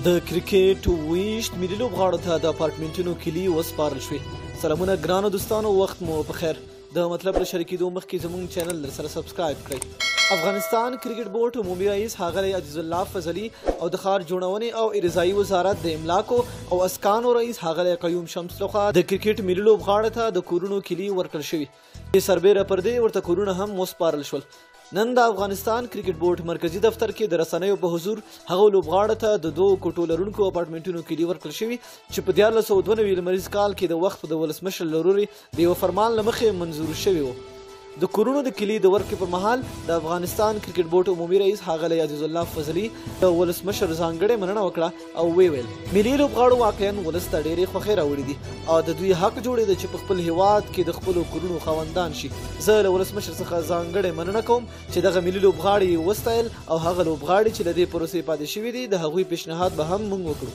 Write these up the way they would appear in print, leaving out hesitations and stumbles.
د کرکټ 21 ملي لوبغاړو ته د اپارتمنټونو کیلي وسپارل شوې. سلامونه ګرانو دوستانو، وخت مو په خیر. د مطلب له شریکېدو مخکې زموږ چینل در سره subscribe کړئ. افغانستان کرکټ بورډ عمومي رئیس ښاغلی عزیزالله فضلي او د ښار جوړونې او ارضایي وزارت د املاکو او اسکانو رئیس ښاغلی قیوم شمس لخوا د کرکټ ملي لوبغاړو ته د کورونو کیلي ورکړل شوې چې سربېره پر دې ورته کورونه هم وسپارل شول. نن د افغانستان کرکټ بورډ مرکزي دفتر کې د رسنیو په حضور هغو لوبغاړو ته د دوو کوټو لرونکو اپارتمنټونو کیلي ورکړل شوي چې په 1392 لمریز کال کې د وخت د ولسمشر له لوري د یوه فرمان له مخې منظور شوي وو. د کورونو د کیلي د ورکړې پر مهال د افغانستان کرکټ بورډ عمومي رئیس ښاغلی عزیزالله فضلي د ولسمشر ځانګړې مننه وکړه او ویې ویل، ملي لوبغاړو واقعا ولس ته ډېرې خوښۍ راوړې دي او د دوی حق جوړېده چې په خپل هیواد کې د خپلو کورونو خاوندان شي. زه له ولسمشر څخه ځانګړې مننه کوم چې دغه ملي لوبغاړي یې وستایل او هغه لوبغاړي چې له دې پروسې پاتې شوي دي د هغوی پیشنهاد به هم موږ وکړو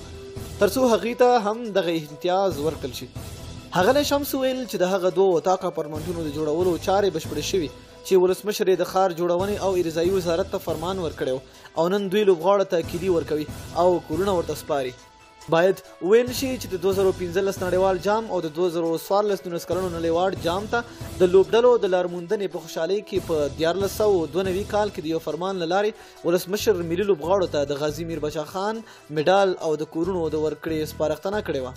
ترڅو هغوی ته هم دغه امتیاز ورکړل شي. ښاغلی شمس وویل چې د هغه دوو اتاقه اپارتمنټونو د جوړولو چارې بشپړې شوي چې ولسمشر یې د ښار جوړونې او ارضایي وزارت ته فرمان ورکړی او نن دوی لوبغاړو ته کیلي ورکوي او کورونه ورته سپاري. باید وویل شي چې د 2015 نړیوال جام او د 2014 19 کلنو نړیوال جام ته د لوبډلو د لارموندنې په خوشحالۍ کې په 1392 کال کې د یو فرمان له لارې ولسمشر ملي لوبغاړو ته د غازي میر بچا خان مډال او د کورونو د ورکړې سپارښتنه کړې وه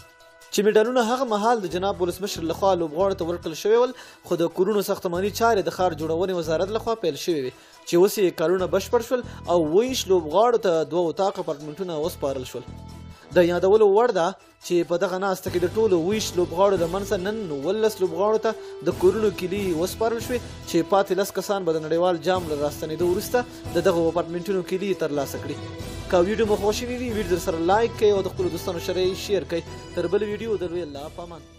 چې مډالونه هغه مهال د جناب ولسمشر لخوا لوبغاړو ته ورکړل شوي ول، خو د کورونو ساختماني چارې د ښار جوړونې وزارت لخوا پیل شوې وې چې اوس یې کارونه بشپړ شول او 21 لوبغاړو ته دوه اتاقه اپارتمنټونه وسپارل شول. د یادولو وړ ده چې په دغه ناسته کې د ټولو 21 لوبغاړو له منځه نن 19 لوبغاړو ته د کورونو کیلي وسپارل شوې چې پاتې 10 کسان به د نړیوال جام له راستنېدو وروسته د دغو اپارتمنټونو کیلي ترلاسه کړي. که ویډیو مو خوښه شوې وي، ویډیو در سره like کړئ او د خپلو دوستانو سره یې share کړئ. تر بلې ویډیو د لوی الله په امان.